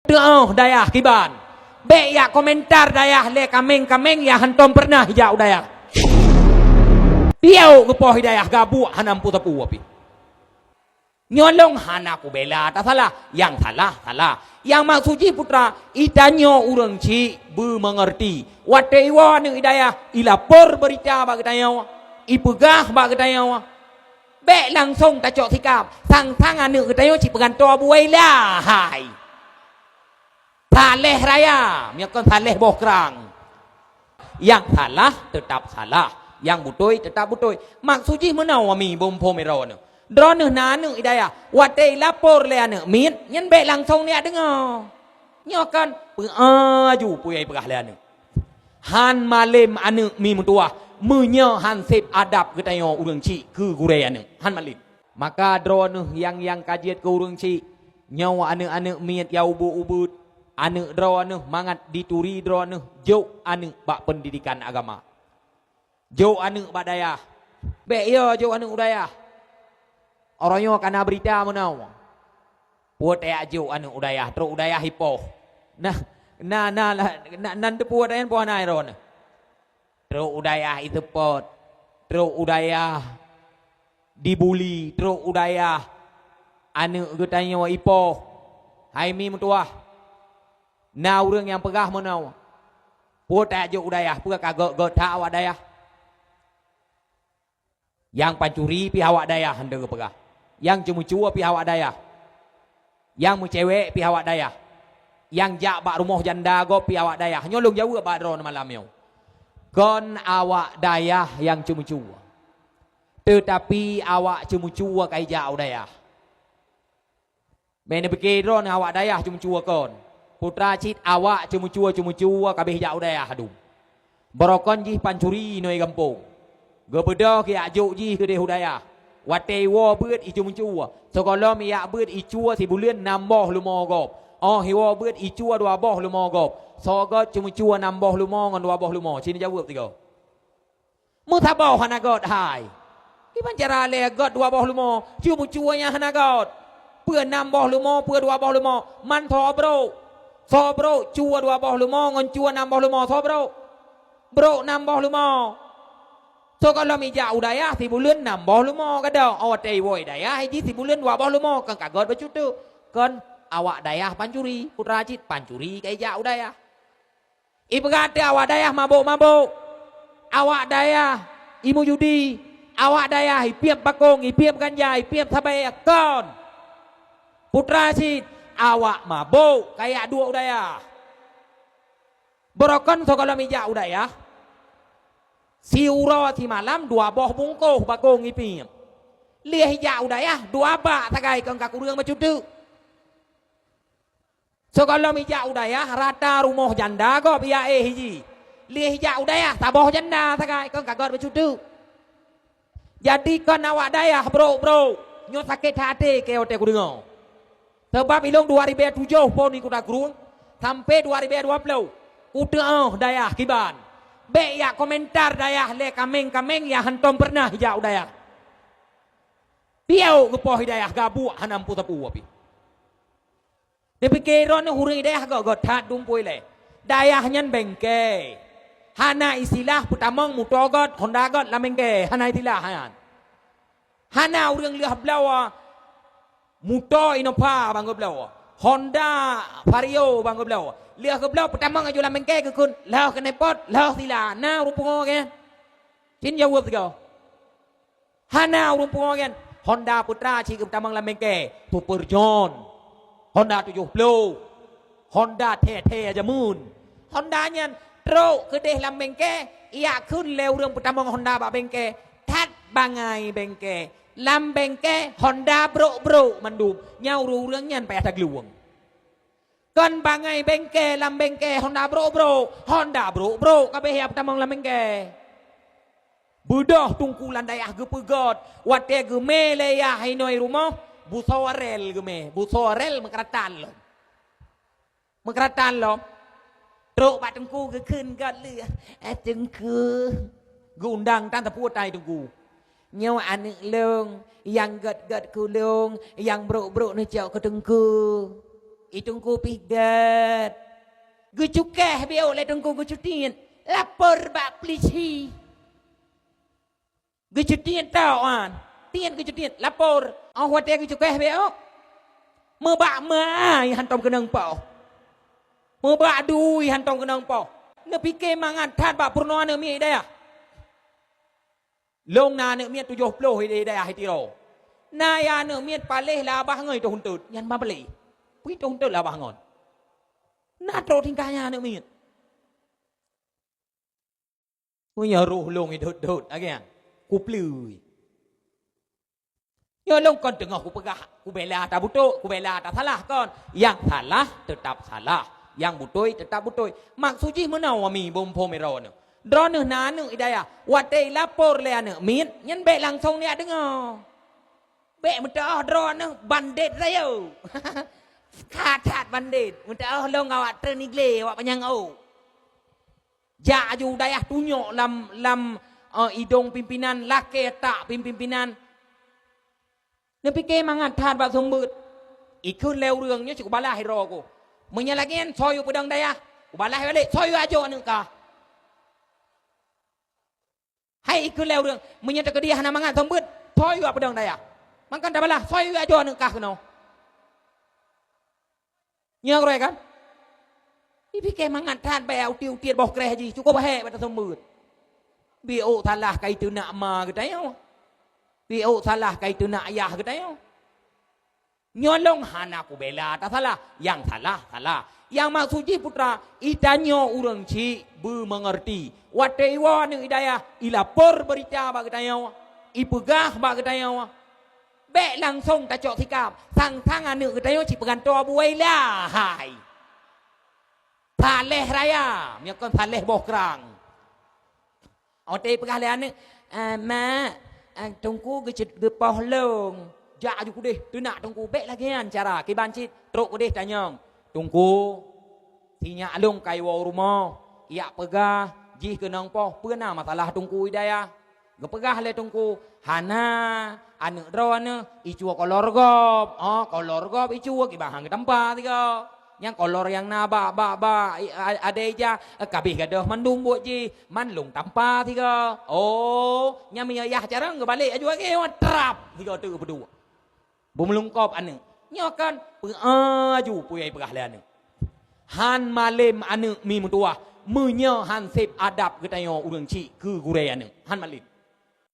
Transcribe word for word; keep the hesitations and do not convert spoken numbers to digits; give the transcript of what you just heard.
Teuôh dayah kiban. Bék yak komentar dayah lé kaméng-kaméng nyang hántom peureunah jak u dayah. Piôh geupoh dayah gabuek hana meupeue-peue pih. Nyoe lôn hana kubela tasalah, nyang salah, salah. Nyang maksud jih putra, itanyoe ureuëng chik beumeungeurti. Watée iwoe aneuëk dayah, ilapor beurita bak geutanyoe, ipeugah bak geutanyoe. Bék langsong tacok sikab, sang-sang aneuëk geutanyoe cit peugantoe buwai lahai. Saleh raya, meunyoe kon saleh boh krang. Nyang salah teutab salah, nyang beutôi teutab beutôi. Maksud jih meunoe wami beumpom droeneuh. Droeneuh na aneuëk dayah, watée ilapor lé aneuëk miet, nyan bék langsong neujak deungoe. Nyoe kan peuaju peue nyang ipeugah lé aneuëk. Hán malem aneuëk mi meutuwah, meunyoe hán seb adab geutanyoe ureuëng chik keu gurée aneuëk. Hán malem. Maka droeneuh nyang-nyang ka jeuet keu ureuëng chik, nyoe aneuëk-aneuëk miet nyang ubit-ubit, aneuëk droeneuh mangat dituri droeneuh jok aneuëk bak peundidikan agama. Jok aneuëk bak dayah. Bék yo jok aneuëk u dayah. Uroe nyoe ka na beurita meunoe. Peue tajak jok aneuëk u dayah, trok u dayah ipoh. Nah, na, na, na, nan teupeue dayah poh na droeneuh. Trok u dayah iseupôt, trok u dayah dibuli, trok u dayah aneuëk geutanyoe ipoh. Hai mi meutuwah, na ureuëng nyang peugah meunoe, peue tajak jok u dayah, peue ka gét-gét that awak dayah. Nyang pancuri pih awak dayah hana geupeugah. Nyang ceumeucue pih awak dayah. Nyang meucewek pih awak dayah. Nyang jak bak rumoh janda gob pih awak dayah. Nyoe lôn jaweueb bak droeneuh malam nyoe. Kon awak dayah nyang ceumeucue. Teutapi awak ceumeucue ka ijak u dayah. Bék neupike droeneuh awak dayah ceumeucue kon. Putra cit awak ceumeucue-ceumeucue ka abéh jak u dayah dum. Barokon jih pancuri inoe gampông. Geubeudôh keu jak jok jih keudeh u dayah. Watée iwoe beuet iceumeucue. Sigohlom ijak beuet icue sibuleuen nam boh leumo gob. Óh iwoe beuet icue dua boh leumo gob. Soe gét ceumeucue nam boh leumo ngon dua boh leumo? Ci neujaweueb sigoe. Meusaboh hana gét hai. Kiban cara lé gét dua boh leumo, ceumeucue nyang hana gét. Peue nam boh leumo, peue dua boh leumo, man soe brok. Soe brok cue dua boh leumo ngon cue nam boh leumo, soe brok? Brok nam boh leumo. Sigohlom ijak u dayah sibuleuen nam boh leumo gadôh. Óh watée iwoe dayah iji sibuleuen dua boh leumo, kon ka gét bacut teuk. Kon awak dayah pancuri, putra cit pancuri ka ijak u dayah. Ipeugah teuh awak dayah mabök-mabök, awak dayah imeujudi, awak dayah ipiep bakong, ipiep ganja, ipiep sabe, kon. Putra cit, awak mabök ka jak duek u dayah. Barokon sigohlom ijak u dayah, siuroe simalam dua boh bungkôh bakong ipiep. Lheueh ijak u dayah dua bak sagai, kon ka kureueng bacut teuk. Sigohlom ijak u dayah rata rumoh janda gob ijak éh jih. Lheueh ijak u dayah saboh janda sagai, kon ka gét bacut teuk. Jadi kon awak dayah brok-brok, nyoe sakét até keu watée kudeungoe. Sabab ilôn dua ribée tujoh phon i Kuta Krueng sampoe dua ribée dua ploh, kuteuôh dayah kiban. Bék jak komentar dayah lé kaméng-kaméng nyang hántom peureunah ijak u dayah. Piôh geupoh dayah gabuek hana meupeue-peue pih. Neupike droeneuh ureuëng dayah gét-gét that dum peue ilée. Dayah nyan bengke. Hana istilah peutamong muto gét, honda gét lam bengke. Hana istilah nyan. Hana ureuëng lheueh bloe muto Innova ban geubloe, honda Vario ban geubloe. Lheueh geubloe peutamong aju lam bengke geukheun lheueh keuneupot, lheueh sila. Na ureuëng pungo keu nyan? Ci neujaweueb sigoe. Hana ureuëng pungo nyan. Honda Putra cit geupeutamong lam bengke, Super John, Honda tujoh ploh, Honda thée-thée jameun. Honda nyan trok keudeh lam bengke, ijak kheun lé ureuëng peutamong Honda bak bengke, that bangai bengke. Lam bengke Honda brok-brok mandum, nyan ureuëng-ureuëng nyan payah taglueng. Kon bangai bengke, lam bengke Honda brok-brok, Honda brok-brok ka abéh ijak peutamong lam bengke. Beudôh teungku lam dayah geupeugét, watée geumé lé yah inoe rumoh, busoe rel geumé, busoe rel meukeuratan lom. Meukeuratan lom. Trok bak teungku geukheun gét lé, "Eh, teungku." Geuundang tan teupeue tai teungku. "Nyoe aneuëk lôn, nyang gét-gét keu lôn, nyang brok-brok neucok keu teungku." I Teungku pih gét. Geucukéh beu lé Teungku geucutiet. Lapor bak peulisi. Geucutiet tau an. Tiet geucutiet, lapor. Oh watée geucukéh beu. Meubak meuai hántom keunong poh. Meubak dui hántom keunong poh. Neupike mangat that bak peurunoe aneuk miet dayah. Lôn na aneuk miet tujoh ploh di dayah Tiro. Na ya aneuk miet paléh lam babah ngon itoh untôt, nyan babah lé. Pui itoh untôt lam babah ngon. Na trok tingkah nyan aneuk miet. Meunyoe roh lôn idot-dot, agian, kupleue. Nyoe lôn kon teungoh kupeugah, kubela tabeutôi, kubela tasalah kon. Nyang salah teutap salah, nyang beutôi teutap beutôi. Maksud jih meunoe wami bumbong droeneuh. Droeneuh na aneuk i dayah, watée ilapor lé aneuk miet, nyan bék langsong neujak deungoe. Bék meuteuoh droeneuh bandét rayeuk. That-that bandét, meuteuoh lôn awak treun iglé, awak panyang ôk. Jak aju dayah tunyok lam, lam, eh, idong pimpinan, lakée tak pimpinan. Neupike mangat that bak seumeubeuet. Ikheun lé ureuëng nyoe cit kubalah sidroe ku. Meunyoe lagée nyan soe yue peudong dayah, kubalah balek, soe yue ajoe aneuk kah. Hai ikheun lé ureuëng, meunyoe teukeudeh hana mangat seumeubeuet, soe yue peudong dayah. Mangkon tabalah, soe yue ajoe aneuk kah keunoe. Nyoe keureuh kan? Ipike mangat that bak utiet-utiet boh kreh jih, cukup hék bak taseumeubeuet. Biôk salah ka iteunak ma geutanyoe. Biôk salah ka iteunak ayah geutanyoe. Nyoe lôn hana kubela tasalah, nyang salah, salah. Nyang maksud jih putra, itanyoe ureuëng chik beumeungeurti. Watée iwoe aneuk i dayah, ilapor beurita bak geutanyoe, ipeugah bak geutanyoe. Bék langsong tacok sikab, sang-sang aneuk geutanyoe cit peugantoe buwai lahai. Saleh raya, meunyoe kon saleh boh krang. Watée peugah lé aneuk, "Ah, mak, ah, Teungku geucit geupoh lôn." Jak aju keudeh, teunak Teungku, bék lagée nyan cara, kiban cit trok keudeh tanyong, "Teungku, sinyak lôn ka iwoe u rumoh, ijak peugah jih keunong poh, peue na masalah Teungku i dayah?" Geupeugah lé Teungku, "Hana, aneuk droeneuh icue kolor gob." Oh, kolor gob icue, kiban han geutampa sigoe. Nyang kolor nyang na bak, bak, bak, i, a, adai ija, eh, kabeh gadôh mandum buet jih, man lôn tampa sigoe. Oh, nyan meunyoe yah carông geubalek aju lagée nyoe, trap sigoe teuk peuduek. Beumeulungkop aneuk. Nyoe kan, peu-, aju peue nyang ipeugah lé aneuk. Han malem aneuk mi meutuwah, meunyoe han seb adab geutanyoe ureuëng chik keu gurée aneuk. Han malem.